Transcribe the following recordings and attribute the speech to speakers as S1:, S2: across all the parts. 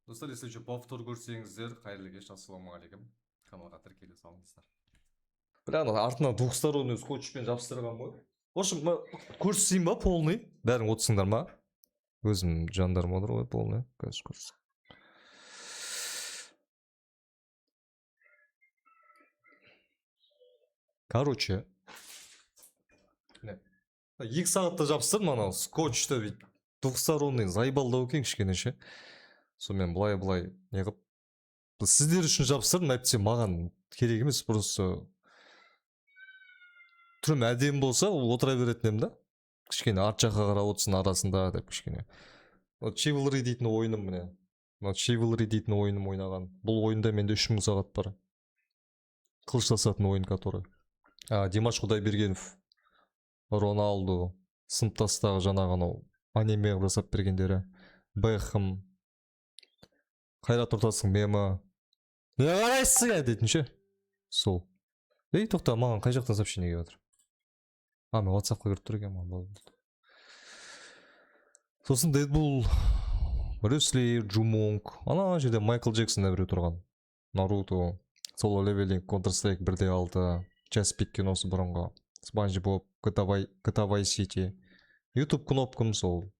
S1: Достар, если что, повтор көрсеңіздер, қайырлы кеш, ассалаумағалейкум. Каналға тіркеле салыңыздар. Бля, ана артына двухсторонний скотчпен жабыстырған ғой. В общем, көрсетейін ба полный? Бәрің отырсыңдар ма? Өзім жандарым отыр ғой полный. Қазір көрсетейін. Короче, міне. 2 сағатта жабыстырдым анау скотчты, бүйтіп двухсторонний заебалдау екен кішкене ше. Сонымен былай былай не қылып сіздер үшін жабыстырдым, әйтпесе маған керек емес, просто түрім әдемі болса, ол отыра беретін едім да. Кішкене арт жаққа қарап отырсын арасында деп кішкене. Вот Chivalry дейтін ойыным, міне. Мынау Chivalry дейтін ойыным ойнаған. Бұл ойында менде 3000 сағат бар. Қылыштасатын ойын, который. Димаш Құдайбергенов, Роналду, сыныптастағы жаңағы анау аниме қылып жасап бергендері, Бекхэм, Қайрат Нұртастың мемі. Не қарайсың ә дейтін ше. Сол. Ей, тоқта, маған қай жақтан сообщение келіп жатыр? А, мен WhatsAppқа кіріп тұр екенмін. Болды. Сосын Дэдпул, Брюс Ли, Джумонг, ана жерде Майкл Джексон да біреу тұрған. Наруто, Соло Левелинг, Counter Strike 1.6, Час пик киносы бұрынғы, Спанч Боб, GTA Vice City, YouTube кнопкам сол.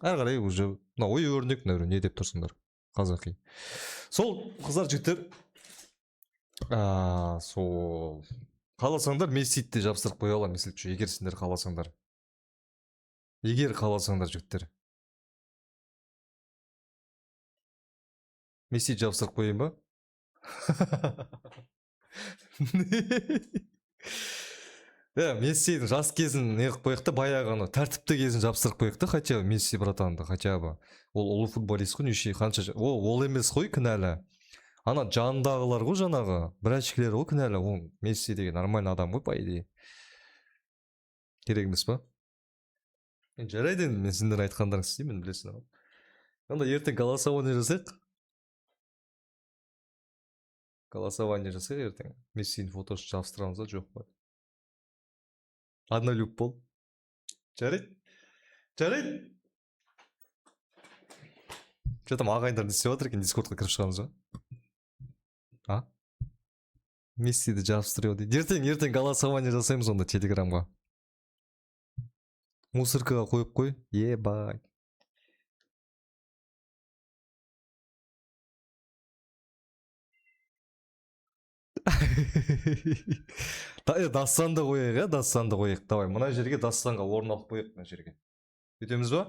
S1: Әрі қарай уже мына ой өрнек, мына біреу не деп тұрсыңдар? Қазақи. Сол, қыздар, жігіттер, сол қаласаңдар Мессиді де жабыстырып қоя аламын, если что, егер сендер қаласаңдар. Егер қаласаңдар, жігіттер. Месси жабыстырып қояйын ба? Иә, Мессидің жас кезін не қылып қояйық та, баяғы анау тәртіпті кезін жабыстырып қояйық та, хотя бы Месси братанды, хотя бы. Ол ұлы футболист қой, неше қанша ол емес қой кінәлі. Ана жанындағылар ғой, жаңағы братчиктер ғой кінәлі. Ол Месси деген нормальный адам ғой, по идее. Керек емес па? Енді жарайды, енді мен сендер айтқандарыңды істеймін, білесіңдер ғой. Онда ертең голосование жасайық. Голосование жасайық ертең. Мессидің фотосын жабыстырамыз ба, жоқ па? Однолюб бол. Жарайды. Жарайды. Че там ағайындар не істеп жатыр екен, дискордқа кіріп шығамыз ба? А? Мессиді жабыстырып дейді. Ертең, ертең голосование жасаймыз онда телеграмға. Мусоркаға қойып қой. Ебать. Дастанды қояйық, иә, Дастанды қояйық. Давай, мына жерге Дастанға орын алып қояйық мына жерге. Күтеміз ба?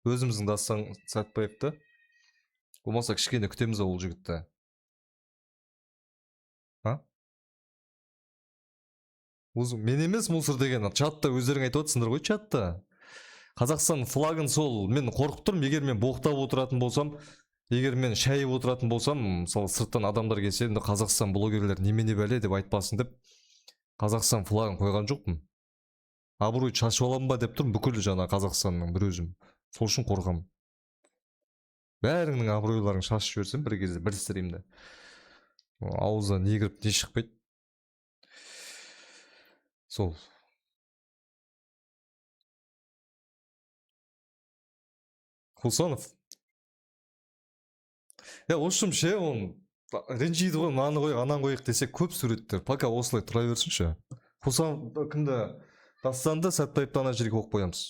S1: Өзіміздің Дастан Сәтбаевты. Болмаса кішкене күтеміз ол жігітті. А? Өзі мен емес мусор деген, чатта өздерің айтып отырсыңдар ғой чатта. Қазақстан флагын сол мен қорқып тұрмын, егер мен боқтап отыратын болсам, егер мен шайып отыратын болсам, мысалы, сырттан адамдар келсе, енді Қазақстан блогерлер немене бәле деп айтпасын деп Қазақстан флагын қойған жоқпын. Абырой шашып аламын ба деп тұрмын бүкіл жаңа Қазақстанның бір өзім. Сол үшін қорқамын. Бәріңнің абыройларың шашып жіберсем бір кезде бір стримде. Ауыздан не кіріп, не шықпайды. Сол. Хусанов. Я, в общем, ше, оны ренжиді ғой, мынаны қояйық, ананы қояйық десе көп суреттер. Пока осылай тұра берсінші. Хусанов кімді? Дастанды, Сәтбаевты ана жерге қойып қоямыз.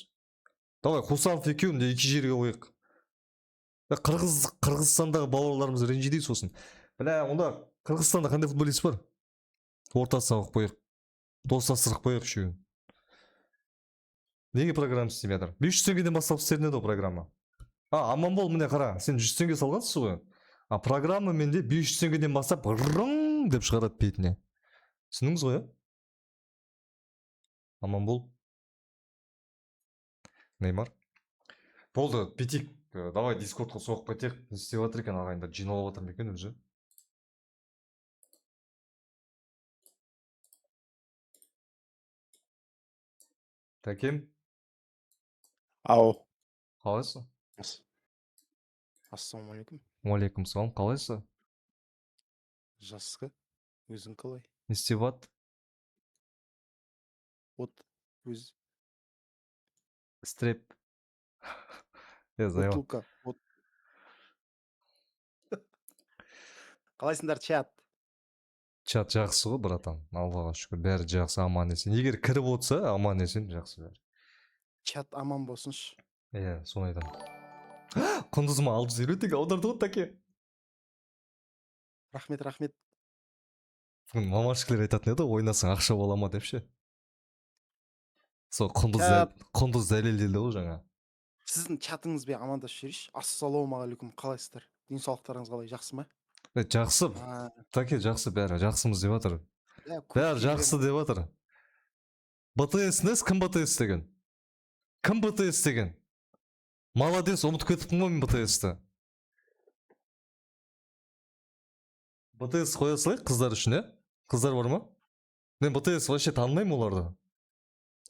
S1: Давай, Хусанов екеуін де екі жерге қояйық. Қырғыз, Қырғызстандағы бауырларымыз ренжиді сосын. Бля, онда Қырғызстанда қандай футболист бар? Ортасына қойып қояйық. Достастырып қояйық үшеуін. Неге программа істемей жатыр? 500 теңгеден басталып істелінеді ғой программа. А, Аманбол, міне қара, сен 100 теңге салғансың ғой. А программа менде 500 теңгеден бастап рың деп шығарады бетіне. Түсіндіңіз ғой, иә? Аманбол. Неймар. Болды, бүйтейік. Давай дискордқа соғып кетейік. Не істеп жатыр екен ағайындар? Жиналып жатыр ма екен өзі? Тәкем,
S2: Ау.
S1: қалайсың?
S2: Ассалаумағалейкум.
S1: Уағалейкум салам, қалайсың?
S2: Жақсы. Өзің қалай?
S1: Не істеп жатыр?
S2: Вот өз
S1: Стреп. Я заебал.
S2: Бутылка. Вот. Қалайсыңдар, чат?
S1: Чат жақсы ғой, братан, Аллаға шүкір, бәрі жақсы, аман есен. Егер кіріп отырса, аман есен, жақсы бәрі.
S2: Чат аман болсыншы.
S1: Иә, соны айтамын. Құндызыма 650 теңге аударды ғой, тәке.
S2: Рахмет, рахмет.
S1: Бүгін мамашкілер айтатын еді, ойнасаң ақша бола ма деп ше. Сол Құндыз
S2: Чат.
S1: Құндыз дәлелдеді ғой жаңа.
S2: Сіздің чатыңызбен амандасып жіберейінші. Ассалаумағалейкум, қалайсыздар? Денсаулықтарыңыз қалай, жақсы ма?
S1: Е, жақсы.
S2: А,
S1: Тәке, жақсы, бәрі жақсымыз деп жатыр.
S2: Иә,
S1: бәрі
S2: көшеге
S1: жақсы деп жатыр. БТС нес? Кім БТС деген? Кім БТС деген? Молодец, ұмытып кетіппін ғой мен БТС-ті. БТС қоя салайық қыздар үшін, иә? Қыздар бар ма? Мен БТС вообще танымаймын оларды.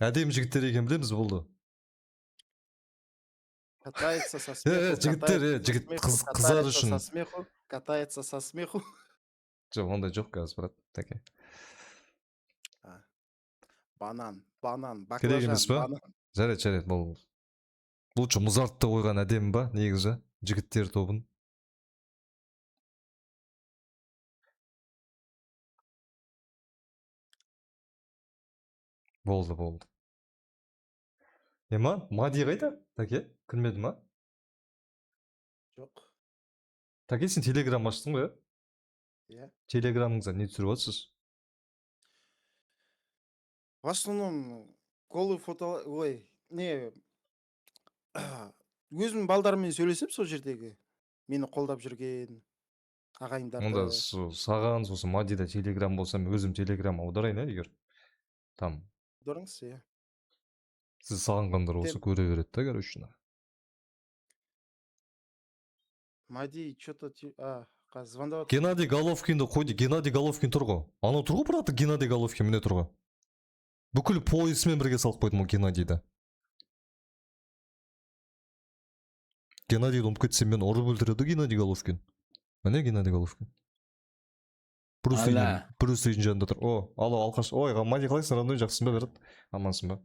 S1: Әдемі жігіттер екенін білеміз, болды.
S2: Катается со
S1: Е,
S2: смеху,
S1: жігіттер,
S2: катается со
S1: жігіт,
S2: смеху,
S1: қыздар
S2: катается
S1: үшін.
S2: со смеху, катается со смеху.
S1: Жоқ, ондай жоқ қазір, брат, тәке.
S2: Банан, банан,
S1: Керек емес
S2: баклажан,
S1: па?
S2: банан.
S1: Жарайды, жарайды, бұл лучше Мұзартты қойған әдемі ба негізі, жігіттер тобын. Болды, болды. Ема, Мади қайда? Тәке, кірмеді ма?
S2: Жоқ.
S1: Тәке, сен телеграм аштың ғой, иә?
S2: Иә.
S1: Телеграмыңызда не түсіріп жатырсыз?
S2: В основном голый фото, ой, не, өзімнің балдарыммен сөйлесем, сол жердегі мені қолдап жүрген ағайындарды.
S1: Онда саған, сосын Мадида телеграм болса, мен өзім телеграм аударайын, иә, егер там
S2: Аударыңыз, иә.
S1: Сіз сағынғандар болса, көре береді да, короче.
S2: Мади че-то, а, қазір звондап жатыр.
S1: Геннадий Головкинді қойды. Геннадий Головкин тұр ғой. Анау тұр ғой, брат, Геннадий Головкин міне тұр ғой. Бүкіл поясымен бірге салып қойдым ғой Геннадийді. Геннадийді ұмытып кетсем, мені ұрып өлтіреді Геннадий Головкин. Міне Геннадий Головкин. Брюс Лидің
S3: Алла.
S1: Брюс Лидің жанында тұр. О, алло, алқаш. Ой, Мади, қалайсың, родной, жақсысың ба, брат? Амансың ба?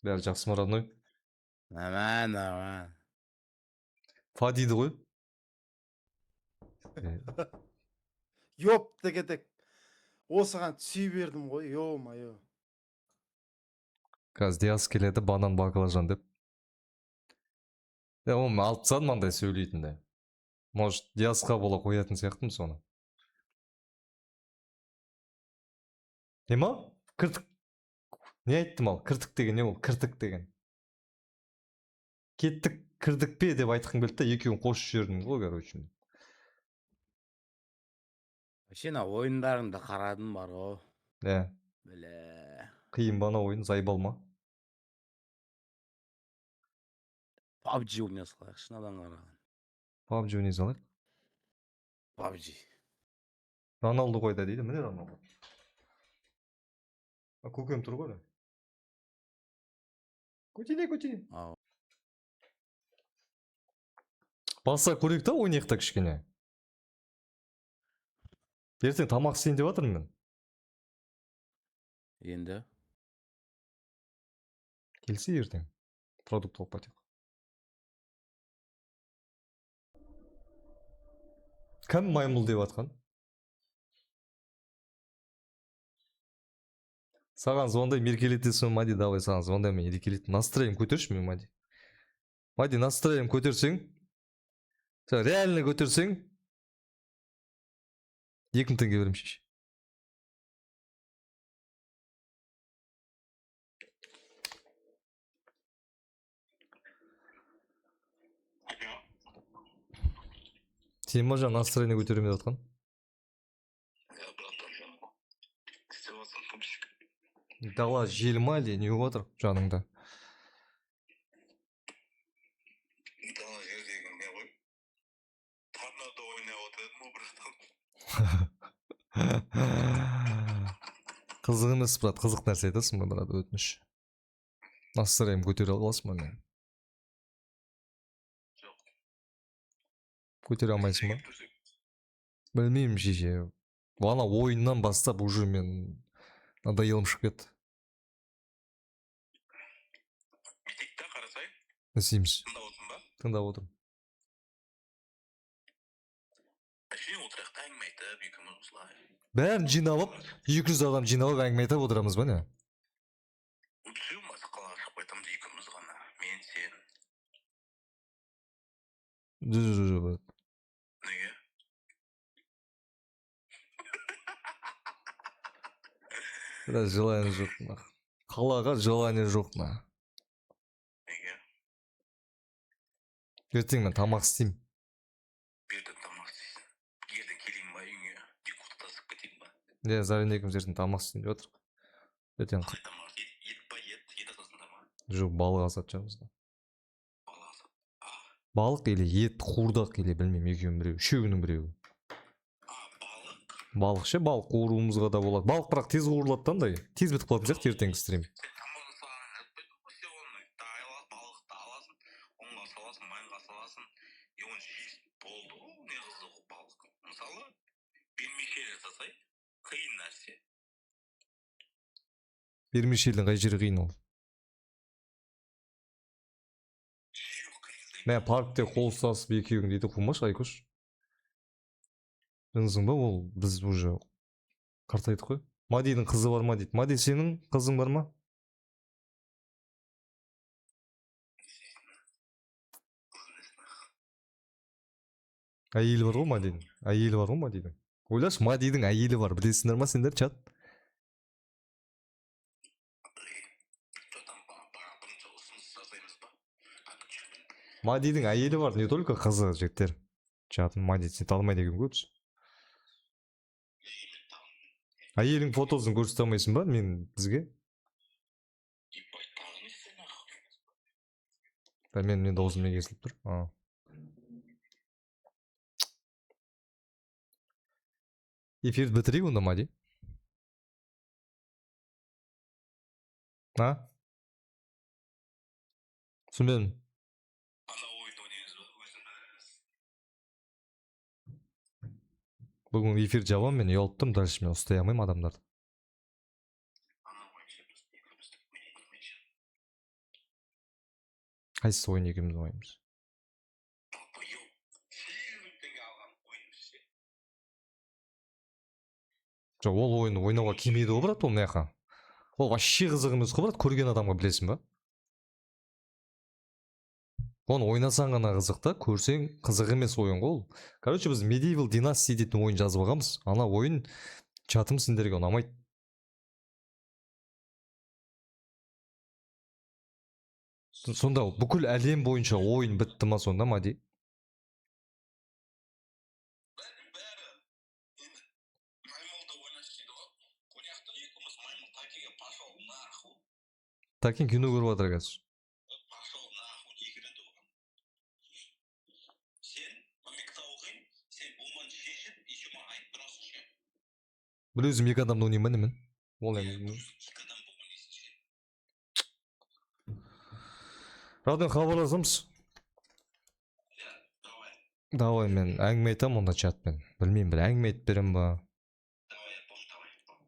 S1: Бәрі жақсы ма, родной?
S3: Аман, аман.
S1: Фадиді ғой.
S2: Ёп, тек осыған түсе бердім ғой, ё-моё.
S1: Қазір Диас келеді, банан, баклажан деп. Е, оны алып тастадым андай сөйлейтінді. Может, Диасқа бола қоятын сияқтымын соны. Не ма? Кіртік. Не айттым ал? Кіртік деген не ол? Кіртік деген. Кеттік, кірдік пе деп айтқым келді да, екеуін қосып жібердім ғой, короче.
S3: Вообще мына ойындарыңды қарадым бар ғой.
S1: Иә.
S3: Бля.
S1: Қиын ба ана ойын, заебал ма?
S3: PUBG ойнай салайықшы, мынадан қараған.
S1: PUBG ойнай салайық.
S3: PUBG.
S1: Роналду қойда дейді, міне Роналду. А, көкем тұр ғой әлі. Көтере, көтере.
S3: Ау.
S1: Баса көрейік та, ойнайық та кішкене. Ертең тамақ істейін деп жатырмын мен.
S3: Енді?
S1: Келсе ертең. Продукт алып қайтайық. Кім маймыл деп жатқан? Саған звондаймын, еркелетесің, Мади, давай саған звондаймын, еркелет. Настроением көтерші мен, Мади. Мади, настроением көтерсең, сен реально көтерсең, 2000 теңге беремін, шеше. Сен ма жаңа настроение көтеремін деп жатқан?
S4: Иә, братан, істеп жатсың, қамшик.
S1: Дала жел ма, әлде не болып жатыр жаныңда?
S4: Дала жел деген не ғой? Торнадо ойнап отыр едім ғой, братан.
S1: Қызық емес, брат, қызық нәрсе айтасың ба, брат, өтініш. Настроением көтере аласың ба мен?
S4: Жоқ.
S1: Көтере алмайсың ба? Білмеймін, шеше. Ана ойыннан бастап уже мен надоелым шығып кетті.
S4: Бүйтейік та, қарасай.
S1: Не істейміз?
S4: Тыңдап отырсың ба?
S1: Тыңдап отырмын. Бәрін жинап алып, 200 адам жинап алып, әңгіме айтып отырамыз ба, не?
S4: Все, қалаға шығып қайтамыз екеуміз ғана. Мен, сен.
S1: Жоқ, жоқ, жоқ, брат.
S4: Неге?
S1: Брат, желание жоқ нах. Қалаға желание жоқ на.
S4: Неге?
S1: Ертең мен тамақ істеймін.
S4: Ертең тамақ істейсің. Ертең келейін ба үйіңе? Екі кетейін ба?
S1: Иә, Зарина екеуміз ертең тамақ істейін деп жатырмық. Ертең
S4: Қалай тамақ? Ет па, ет? Ет асасыңдар ма?
S1: Жоқ, балық асатын шығармыз да.
S4: Балық асап.
S1: Балық или ет, қуырдақ или білмеймін, екеуінің біреуі, үшеуінің біреуі.
S4: А, балық?
S1: Балық ше, балық қуыруымызға да болады. Балық бірақ тез қуырылады да андай. Тез бітіп қалатын сияқты ертеңгі стрим.
S4: Сен тамақ жасағанын жатпайды ғой, сен оны балықты аласың, ұнға саласың, майға саласың, и оны жейсің. Болды ғой, не қызығы балық. Мысалы, вермишель жасасай, қиын нәрсе.
S1: Вермишельдің қай жері қиын ол?
S4: Жоқ, қиын.
S1: Мә, паркте қол ұстасып екеуің дейді, қумашы, Айкош. Жынсың ба ол? Біз уже қартайдық қой. Мадидің қызы бар ма дейді. Мади, сенің қызың бар ма? Әйелі бар ғой Мадидің. Әйелі бар ғой Мадидің. Ойлашы, Мадидің әйелі бар. Білесіңдер ма сендер, чат?
S4: Что там, бірінші ұсыныс жасаймыз ба?
S1: Мадидің әйелі бар, не только қызы, жігіттер. Чатын Мади сен танымайды екен көбісі. Әйелің фотосын көрсете алмайсың ба мен бізге?
S4: Ебать, тағы не істе нахуй?
S1: Да, мен дауысым неге естіліп тұр? А. Эфирді бітірейік онда, Мади. А? Түсінбедім.
S4: Ана ойынды ойнаймыз ба? Өзіміз.
S1: Бүгін эфир жабамын, мен ұялып тұрмын, дальше мен ұстай алмаймын адамдарды.
S4: Ана ойын ше, біз екеуміз ойнайтын ойын ше.
S1: Қайсысы ойын екеуміз ойнаймыз?
S4: Долбоёб. 8000 теңге алған ойынымыз ше.
S1: Жоқ, ол ойын ойнауға келмейді ғой, брат, ол мына жаққа. Ол вообще қызық емес қой, брат, көрген адамға, білесің ба? Оны ойнасаң ғана қызық та, көрсең қызық емес ойын ғой ол. Короче, біз Medieval Dynasty дейтін ойын жазып алғанбыз. Ана ойын чатым сендерге ұнамайды. Сонда бүкіл әлем бойынша ойын бітті ма сонда, Мади?
S4: Бәрі, бәрі. Енді маймылды ойнашы дейді ғой. Ойнаяқты екеуміз маймыл такеге пошел нахуй.
S1: Такен кино көріп жатыр қазір.
S4: Пошел нахуй екі рет оған. Сен, мен кітап оқимын, сен буманы шешіп, еще маған айтып тұрасың ше.
S1: Бір өзім екі адамды ойнаймын ба немен? Ол
S4: Иә,
S1: енді
S4: дұрыс, екі адам болып ойнайсың ше.
S1: Радио хабарласамыз.
S4: Иә, давай,
S1: Давай, мен әңгіме айтамын онда чатпен. Білмеймін, бір әңгіме айтып беремін ба?
S4: Давай, бом, давай, бом.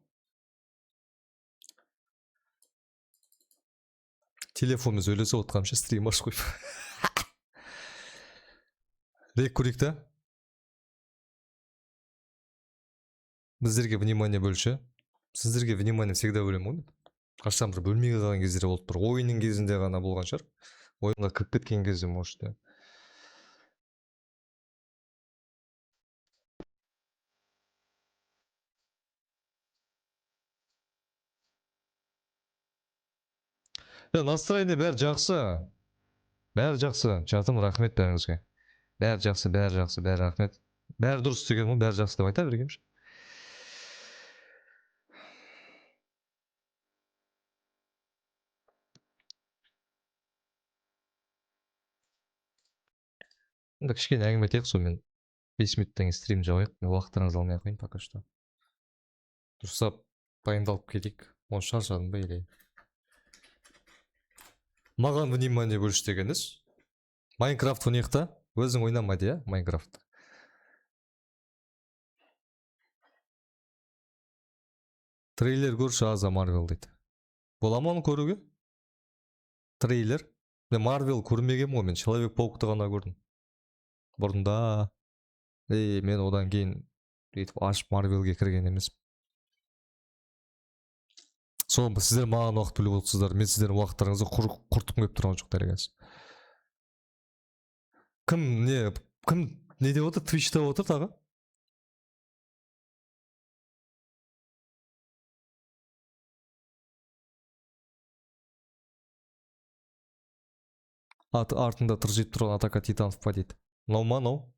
S1: Телефонмен сөйлесіп отқанымша стрим ашып қойып. Рек көрейік та. Біздерге внимание бөлші. Сіздерге внимание всегда бөлемін ғой мен. Қашан бір бөлмей қалған кездер болып тұр. Ойынның кезінде ғана болған шығар. Ойынға кіріп кеткен кезде, может, иә. Иә, настроение бәрі жақсы. Бәрі жақсы. Чатым, рахмет бәріңізге. Бәрі жақсы, бәрі жақсы, бәрі рахмет. Бәрі дұрыс деген ғой, бәрі жақсы деп айта бергенмін. Енді кішкене әңгіме айтайық, сонымен 5 минуттан кейін стрим жабайық. Мен уақыттарыңызды алмай ақ қояйын пока что. Дұрыстап дайындалып кетейік. Может, шаршадым ба или? Маған внимание бөлші деген іс. Майнкрафт ойнайық та. Өзің ойнамайды, иә, Майнкрафт. Трейлер көрші Аза Марвел дейді. Бола ма оны көруге? Трейлер? Мен Марвел көрмегенмін ғой, мен Человек-паукты ғана көрдім. Бұрында. Ей, мен одан кейін Өйтіп ашып Марвелге кірген емеспін. Сол сіздер маған уақыт бөліп отырсыздар, мен сіздердің уақыттарыңызды құртқым келіп тұрған жоқ дәл қазір. Кім не, кім не деп отыр? Твичте отыр тағы? Артында тыржиып тұрған Атака Титанов па дейді. Мынау ма, мынау?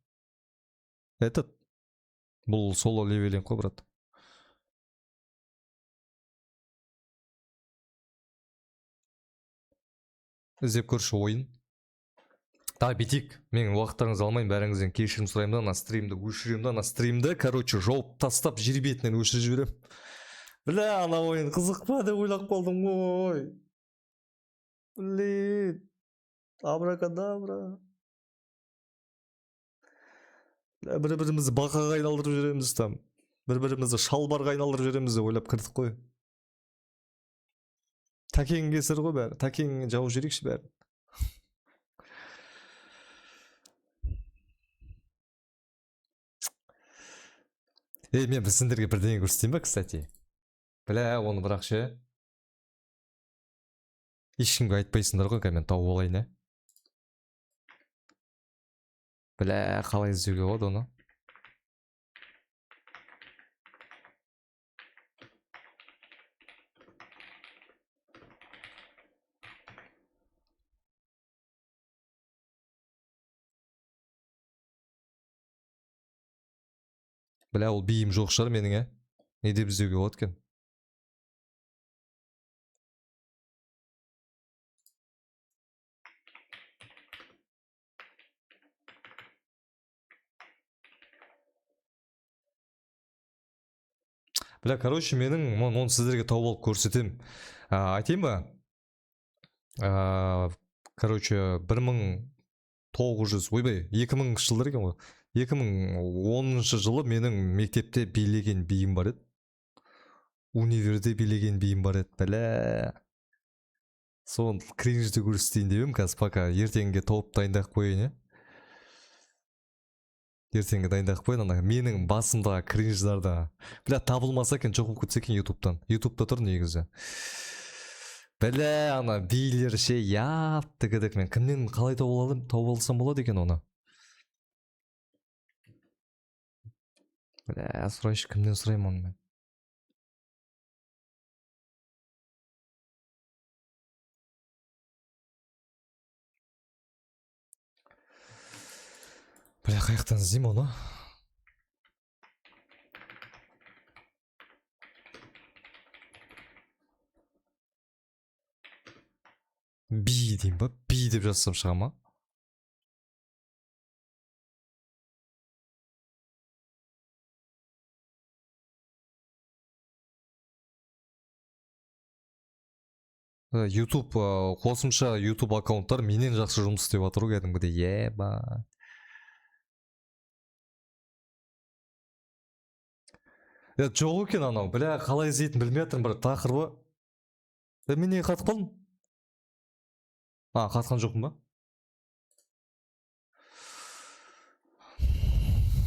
S1: Этот? Бұл соло левелинг қой, брат. Іздеп көрші ойын. Давай бүйтейік. Менің уақыттарыңызды алмайын, бәріңізден кешірім сұраймын да, ана стримді өшіремін да, ана стримді, короче, жауып тастап, жер бетінен өшіріп жіберемін. Бля, ана ойын қызық па деп ойлап қалдым ғой. Блин. Абракадабра. Бля, бір-бірімізді бақаға айналдырып жібереміз там. Бір-бірімізді шалбарға айналдырып жібереміз деп ойлап кірдік қой. Тәкең кесір ғой бәрі. Тәкең жауып жіберейікші бәрін. Ей, мен бір сендерге бірдеңе көрсетейін ба, кстати? Бля, оны бірақ ше. Ешкімге айтпайсыңдар ғой, қазір мен тауып алайын, ә? Бля, қалай іздеуге болады оны? Бля, ол биім жоқ шығар менің, ә? Не деп іздеуге болады екен? Бля, короче, менің, оны сіздерге тауып алып көрсетемін. Айтайын ба? Короче, бір мың тоғыз жүз, ойбай, екі мыңыншы жылдар екен ғой. Екі мың оныншы жылы менің мектепте билеген биім бар еді. Универде билеген биім бар еді. Бля. Соны кринжді көрсетейін деп едім қазір, пока ертеңге тауып дайындап қояйын, ә? Ертеңге дайындап қояйын, ана менің басымдағы кринждарды. Бля, табылмаса екен, жоқ болып кетсе екен ютубтан. Ютубта тұр негізі. Бля, ана билер ше, яп, тігідік мен кімнен қалай тауып аламын, тауып алсам болады екен оны? Бля, сұрайыншы, кімнен сұраймын оны мен? Бля, қай жақтан іздеймін оны? Би деймін ба? Би деп жазсам шыға ма? YouTube, қосымша YouTube аккаунттар менен жақсы жұмыс істеп жатыр ғой кәдімгідей. Еба. Жоқ екен анау. Бля, қалай іздейтінін білмей жатырмын, бір тақырыбы. Мен неге қатып қалдым? А, қатқан жоқпын ба?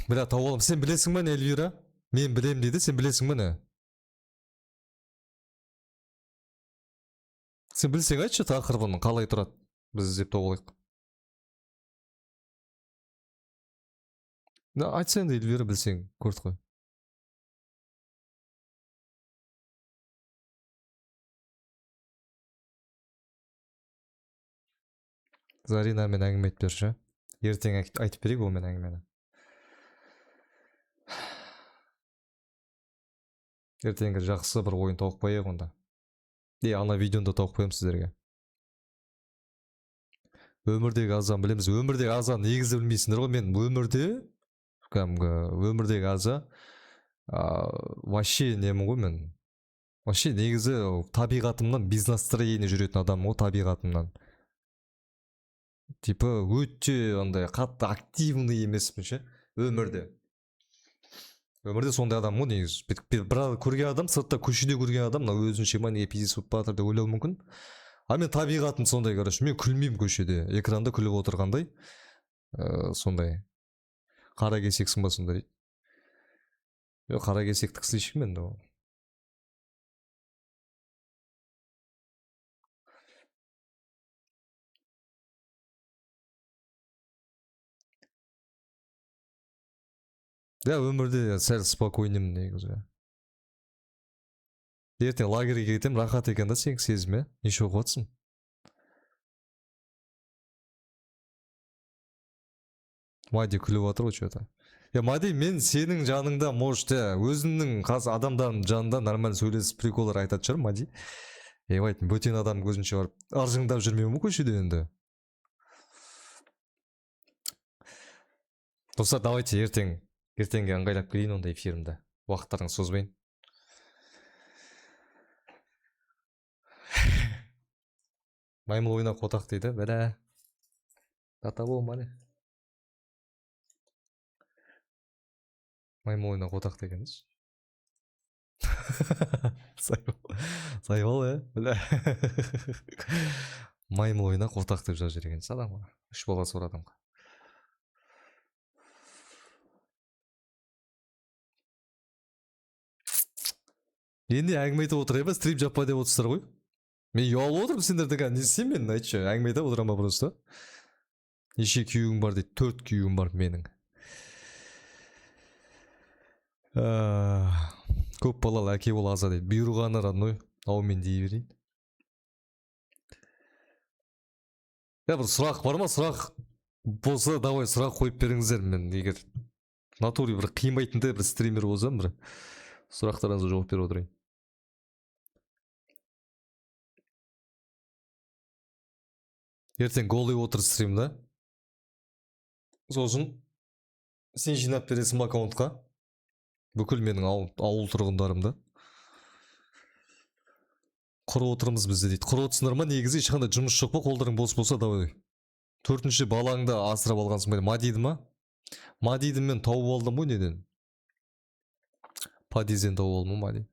S1: Бля, тауып аламын. Сен білесің бе не, Эльвира? Мен білем дейді, сен білесің бе не? Сен білсең айтшы тақырыбын қалай тұрады? Біз іздеп тауып алайық. Да, айтса енді Эльвира, білсең, көрдік қой. Заринамен әңгіме айтып берші. Ертең айтып берейік онымен әңгімені. Ертеңгі жақсы бір ойын тауып қояйық онда. Ана видеоны да тауып қоямын сіздерге. Өмірдегі азан білеміз. Өмірдегі азан негізі білмейсіңдер ғой. Мен өмірде, кәдімгі өмірдегі аза, вообще немін ғой мен. Вообще негізі табиғатымнан без настроения жүретін адаммын ғой, табиғатымнан. Типа өте андай қатты активный емеспін ше өмірде. Өмірде сондай адам ғой негізі. Бір көрген адам, сыртта көшеде көрген адам, мына өзінше ма неге пиздец болып бара жатыр деп ойлауы мүмкін. А мен табиғатым сондай, короче, мен күлмеймін көшеде. Экранда күліп отырғандай, сондай. Қара кесексің ба сондай дейді. Жоқ, қаракесектік слишком енді ол. Иә, өмірде сәл спокойныймын негізі. Ертең лагерьге кетемін, рахат екен да сенікі сезім, иә? Неше оқып жатсың? Мади күліп жатыр ғой че-то. Я, Мади, мен сенің жаныңда, может, иә, өзімнің қазір адамдардың жанында нормально сөйлесіп приколдар айтатын шығармын, Мади. Ебать, бөтен адам көзінше барып ыржыңдап жүрмеймін ғой көшеде енді. Достар, давайте ертеңге ыңғайлап келейін онда эфирімді. Уақыттарыңызды созбайын. Маймыл ойнап қотақ дейді, бәрі. Тата болма не. Маймыл ойнап қотақ дегеніңіз. Сайбал, ә? Бля. Маймыл ойнақ қотақ деп жазып жіберген адамға. Үш баласы бар адамға. Енді әңгіме айтып отырайын ба, стрим жаппа деп отырсыздар ғой. Мен ұялып отырмын сендерден қазір, не істеймін мен, айтшы, әңгіме айтып отырамын ба просто? Неше күйеуің бар дейді, 4 күйеуім бар менің. Көп балалы әке бол аза дейді. Бұйырғаны родной, аумен дей берейін. Я, бір сұрақ бар ма? Сұрақ болса, давай сұрақ қойып беріңіздер. Мен егер в натуре бір қимайтындай бір стример болсам, бір сұрақтарыңызға жауап беріп отырайын. Ертең голый отыр стрим да? Сосын сен жинап бересің ба аккаунтқа? Бүкіл менің ауыл тұрғындарымды. Құр отырмыз бізде дейді. Құр отырсыңдар ма? Негізі ешқандай жұмыс жоқ па? Қолдарың бос болса давай. 4-ші балаңды асырап алғансың ба? Мадиді ма? Мадиді мен тауып алдым ғой неден? Подъезден тауып алдым ғой Мади.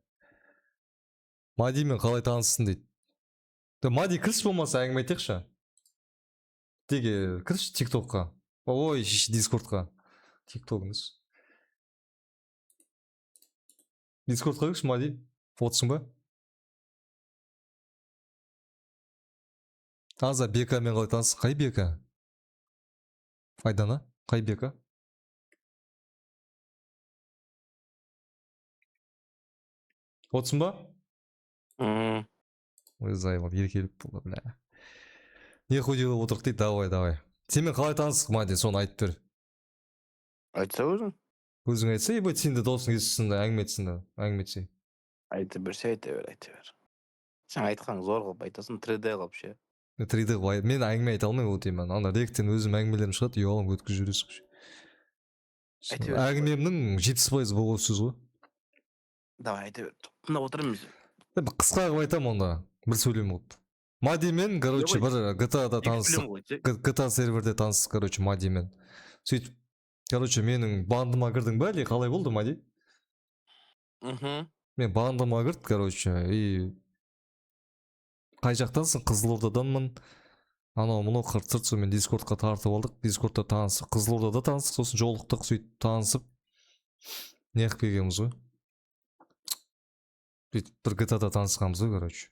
S1: Мадимен қалай таныстың дейді. Мади кірші болмаса әңгіме айтайықшы. Теге кірші ТикТокқа. Ой, Дискордқа. ТикТогыңыз. Дискордқа кірші Мади. Отырсың ба? Аза Бекамен қалай таныстың? Қай Бека? Айдана? Қай Бека? Отырсың ба? Ой, заебал, еркелік болды, бля. Не хуй делап отырдық дейді, давай, давай. Сенімен қалай таныстық, Мади, соны айтып бер.
S5: Айтса өзің.
S1: Өзің айтса, ебать, сен де досың естісін де, әңгіме айтсын да, әңгіме айтсай.
S5: Айта берсе, айта бер, айта бер. Сен айтқан зор қылып айтасың, 3D қылып ше.
S1: Мен 3D қылып мен әңгіме айта алмаймын вот именно. Ана ректен өзім әңгімелерім шығады, ұялам өткізіп жібересің.
S5: Айта бер.
S1: Әңгімемнің 70% боғы сөз ғой.
S5: Давай, айта бер. Тыңдап отырмын мен.
S1: Бір қысқа қылып айтамын онда, бір сөйлем қылып. Мадимен, короче, бір G T A-да
S5: Екі
S1: таныстық.
S5: сөйлем ғой, ше.
S1: G T A серверде таныстық, короче, Мадимен. Сөйтіп, короче, менің бандыма кірдің ба, әлде қалай болды, Мади? Мен бандыма кірді, короче, и қай жақтансың? Қызылордаданмын. Анау мынау қырт сырт, сонымен Дискордқа тартып алдық. Дискордта таныстық, Қызылордада таныстық, сосын жолықтық, сөйтіп танысып неғып келгенбіз ғой. Сөйтіп бір G T A-да танысқанбыз ғой, короче.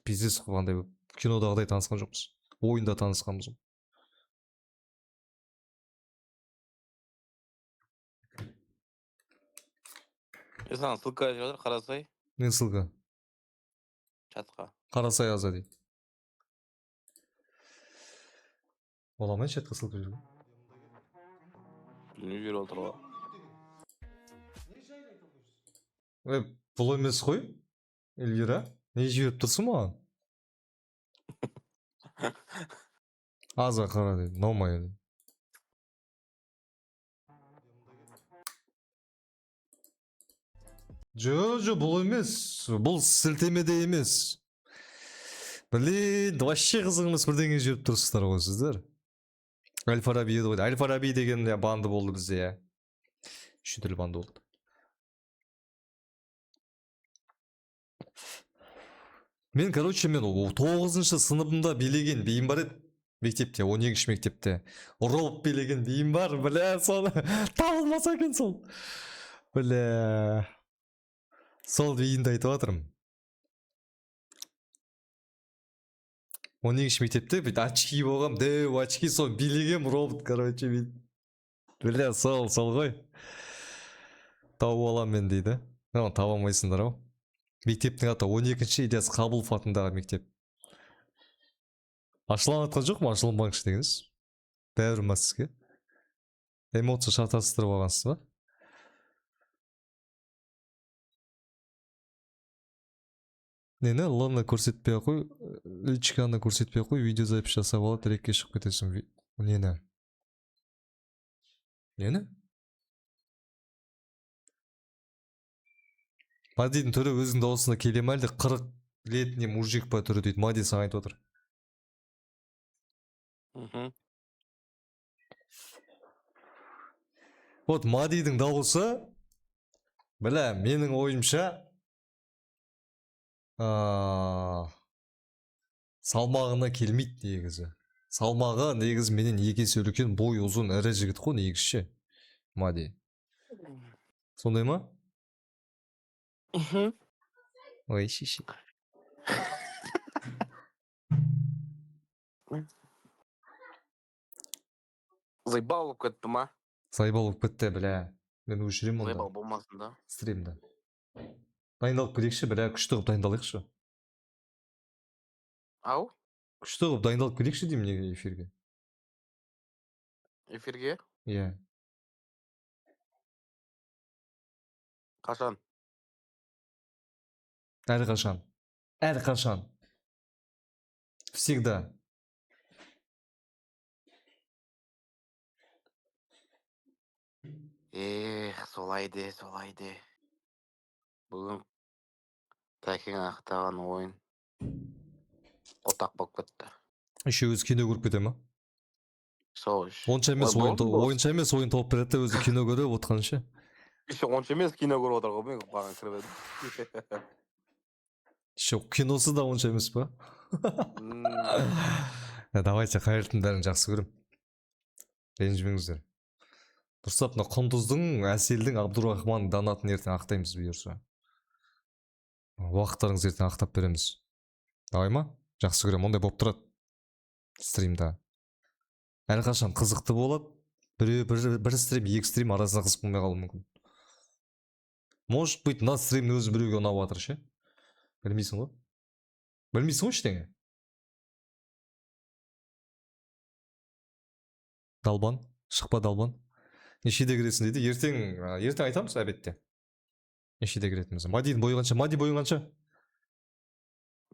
S1: Пиздец қылып андай кинодағыдай танысқан жоқпыз. Ойында танысқанбыз ғой.
S5: Мен саған ссылка жіберіп жатыр, қарасай.
S1: Не ссылка?
S5: Чатқа.
S1: Қарасай аза дейді. Бола ма чатқа ссылка жіберу?
S5: Білмей жіберіп отыр ғой.
S1: Ой, бұл емес қой, Эльвира. Не жіберіп тұрсың маған? Аза қара дейді, ұнамай дейді. Жо, жо, бұл емес. Бұл сілтемеде емес. Блин, вообще қызық емес бірдеңе жіберіп тұрсыздар ғой сіздер. Әл-Фараби еді ғой. Әл-Фараби деген я, банды болды бізде, я. Неше түрлі банды болды. Мен, короче, мен 9-шы сыныбымда билеген биім бар еді. Мектепте, 12 мектепте. Робот билеген биім бар, бля, соны табылмаса екен сол. Бля. Сол биімді айтып жатырмын. 12 мектепте бүйтіп очки болғам, дәу очки, сол билегем робот, короче, бүйтіп. Бля, сол, сол ғой. Тауып аламын мен дейді. Оны таба алмайсыңдар ау. Мектептің аты 12-ші Ильяс Қабылов атындағы мектеп. Ашылып жатқан жоқ ма? Ашылмаңызшы дегеніңіз. Бәрібір ма сізге? Эмоция шатастырып алғансыз ба? Нені Л-ны көрсетпей ақ қой, личканы көрсетпей ақ қой, видеозапись жасап алады, рекке шығып кетесің. Нені? Нені? Мадидің түрі өзінің дауысына келе ме әлде 40 летний мужик па түрі дейді. Мади саған айтып отыр.
S5: Мхм.
S1: Вот Мадидің дауысы, бля, менің ойымша, салмағына келмейді негізі. Салмағы негізі менен екі есе үлкен, бой ұзын, ірі жігіт қой негізі ше, Мади. Сондай ма?
S5: Мхм.
S1: Ой, шеше.
S5: Заебал болып кетті ма?
S1: Заебал болып кетті, бля. Мен өшіремін онда.
S5: Заебал болмасын да.
S1: Стримді. Дайындалып келейікші, бля, күшті қылып дайындалайықшы.
S5: Ау?
S1: Күшті қылып дайындалып келейікші деймін неге эфирге.
S5: Эфирге?
S1: Иә.
S5: Қашан?
S1: Әрқашан. Әрқашан. Всегда.
S5: Эх, солай де, солай де. Бүгін тәкең ақтаған ойын қотақ болып кетті.
S1: Еще өзі кино көріп кете ма?
S5: Сол ш.
S1: Онша емес
S5: Ой,
S1: ойын,
S5: болды, болды.
S1: ойынша емес ойын тауып береді де өзі кино көріп отқанша.
S5: Еще онша емес кино көріп отыр ғой, мен маған кіріп едім.
S1: Еще киносы да онша емес па? Давайте, қайырлы түн, бәрін жақсы көремін. Ренжімеңіздер. Дұрыстап мына Құндыздың, Әселдің, Абдурахман донатын ертең ақтаймыз бұйырса. Уақыттарыңызды ертең ақтап береміз. Давай ма? Жақсы көремін, ондай болып тұрады стримда. Әрқашан қызықты болады. Біреу бір стрим, екі стрим арасында қызық болмай қалуы мүмкін. Может быть, мына стримнің өзі біреуге ұнап жатыр ше? Білмейсің ғой? Білмейсің ғой ештеңе? Далбан, шықпа Далбан. Нешеде кіресің дейді? Ертең, ертең айтамыз обедте. Нешеде кіретінімізді. Мадидің бойы қанша? Мади бойың қанша?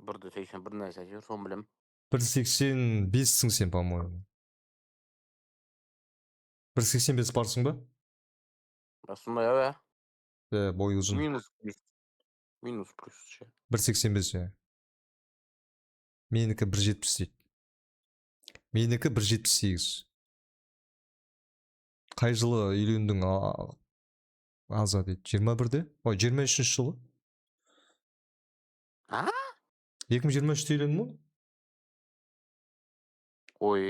S5: 1,81 нәрсе әйтеуір, соны білемін.
S1: 1,85-сің сен, по-моему. 1,85 барсың ба?
S5: Ба, сондай ау, ә?
S1: Иә, бойы ұзын.
S5: Минус плюс. Минус плюс ше.
S1: 1,85, иә. Менікі 1,70 дейді. Менікі 1,78. Қай жылы үйлендің, Аза дейді? 21-де? Ой, 23-ші жылы.
S5: А?
S1: 2023-те үйлендім ғой.
S5: Ой.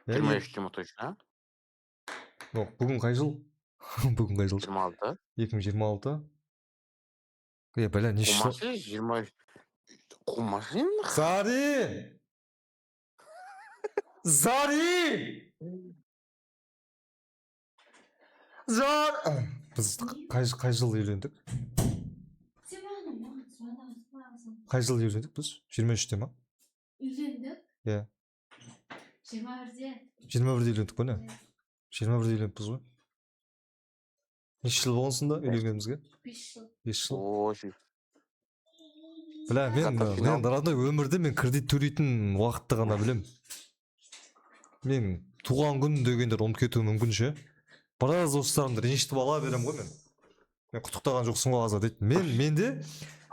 S1: Иә,
S5: 23-те ма точно?
S1: Жоқ, бүгін қай жыл? Бүгін қай жыл?
S5: 26.
S1: 2026. Е, бля, неше жыл?
S5: Қумашы, 23. Қумашы енді.
S1: Зари! Зари! Зар! Біз қай жылы үйлендік?
S6: Сен маған маған звондағансың.
S1: Қай жылы үйлендік біз? 23-те ма?
S6: Үйлендік?
S1: Иә.
S6: 21-де.
S1: 21-де үйлендік қой, не? 21-де үйленіппіз ғой. Неше жыл болған сонда үйленгенімізге?
S6: 5 жыл.
S1: 5 жыл.
S5: Ой,
S1: Бля, мен
S5: Қатар
S1: мен
S5: финал.
S1: родной өмірде мен кредит төлейтін уақытты ғана білем. Мен туған күн дегендер ұмытып кетуім мүмкін ше. Біраз достарымды ренжітіп ала беремін ғой мен. Мен құттықтаған жоқсың ғой Аза дейді. Менде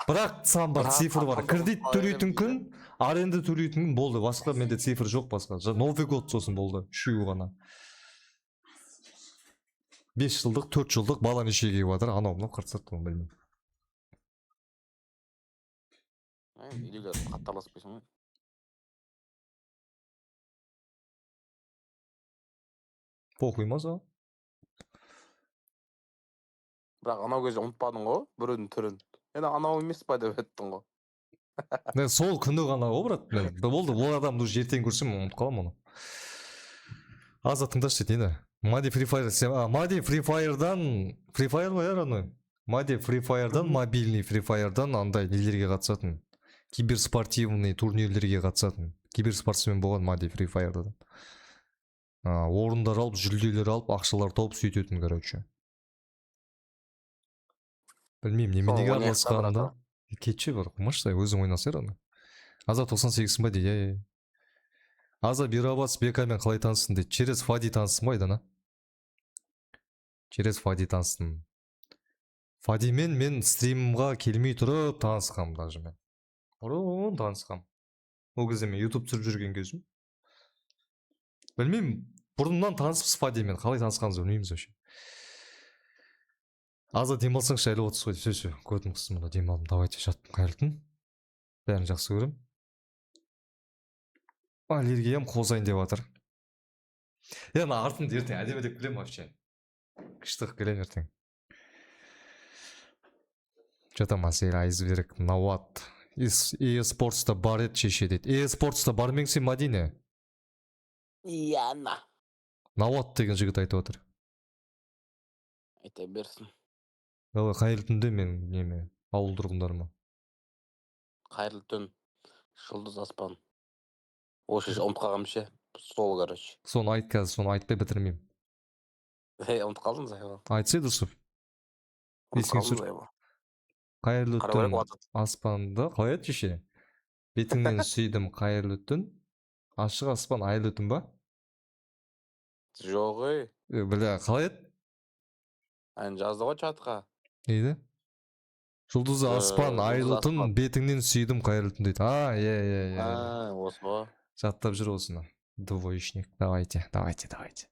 S1: бірақ сан бар,
S5: Бірақ
S1: цифр бар.
S5: сан
S1: Кредит
S5: бар,
S1: төлейтін
S5: дейді.
S1: күн, аренда төлейтін күн болды. Басқа менде цифр жоқ басқа. Новый год сосын болды. Үшеуі ғана. 5 жылдық, 4 жылдық бала нешеге келіп жатыр, анау мынау қырт оны білмеймін.
S5: Үйлер қатты араласпайсың ғой.
S1: Похуй ма саған?
S5: Бірақ анау кезде ұмытпадың ғой біреудің түрін. Енді анау емес па деп өттің ғой.
S1: Не, сол күні ғана ғой, брат. Мен болды, ол адамды уже ертең көрсем, ұмытып қаламын оны. Азат, тыңдашы дейді. Нені? Мади Free Fire сен, а, Мади Free Fire'дан, Free Fire ғой, иә, родной? Мади Free Fire'дан, мобильный Free Fire'дан андай нелерге қатысатын, киберспортивный турнирлерге қатысатын, киберспортсмен болған Мади Free Fire'дан. А, орындар алып, жүлделер алып, ақшалар тауып, сөйтетін, короче. Білмеймін, неменеге
S5: Соны ойнайық та,
S1: араласқанын да.
S5: Братан.
S1: Кетші бір, қумашы, өзің ойнасай аны. Азат, 98-сің ба дейді? Иә. Аза, Бирабас Бекамен қалай таныстың дейді. Через Фади таныстым ғой, Айдана. Через Фади таныстым. Фадимен мен стримға келмей тұрып танысқанмын даже мен. Бұрын танысқам. Ол кезде мен YouTube түсіріп жүрген кезім. Білмеймін, бұрыннан таныспыз Фадимен, қалай танысқанымызды білмейміз вообще. Аза, демалсаңшы, әлі отырсыз ғой. Все, все, көтім қысты мына, демалдым. Давайте, жаттым, қайырлы түн. Бәрін жақсы көремін. Аллергиям қозайын деп жатыр. Е, мына артымды ертең әдемі деп келемін вообще. Күшті қылып келемін ертең. Че там, Әсел, Айсберг, Науат. E-спортста бар еді шеше дейді. E-спортста бар ма едің сен, Мадине?
S5: Яна.
S1: Науат деген жігіт айтып отыр.
S5: Айта берсін.
S1: Давай, қайырлы түнде мен неме, ауыл тұрғындарыма.
S5: Қайырлы түн. Жұлдыз аспан. Осы ұмытып қалғанмын ше. Сол, короче.
S1: Соны айт қазір, соны айтпай бітірмеймін.
S5: Ей, ұмытып қалдым, заебал.
S1: Айтсай дұрысып.
S5: Ұмытып
S1: Есіңе
S5: қалдым,
S1: түсір.
S5: Заебал.
S1: Қайырлы
S5: Қарау керек
S1: түн
S5: уақыт.
S1: Аспанды қалай еді, шеше? Бетіңнен сүйдім, қайырлы түн. Ашық аспан, айлы түн ба?
S5: Жоқ, ей.
S1: Е, бля, қалай еді?
S5: Ән жазды ғой чатқа.
S1: Не дейді? Жұлдызы аспан,
S5: жұлдызы
S1: айлы түн,
S5: аспан.
S1: Бетіңнен сүйдім, қайырлы түн дейді. А, иә, иә, иә.
S5: А, осы ғой.
S1: Жаттап жүр осыны. Двоечник. Давайте, давайте, давайте.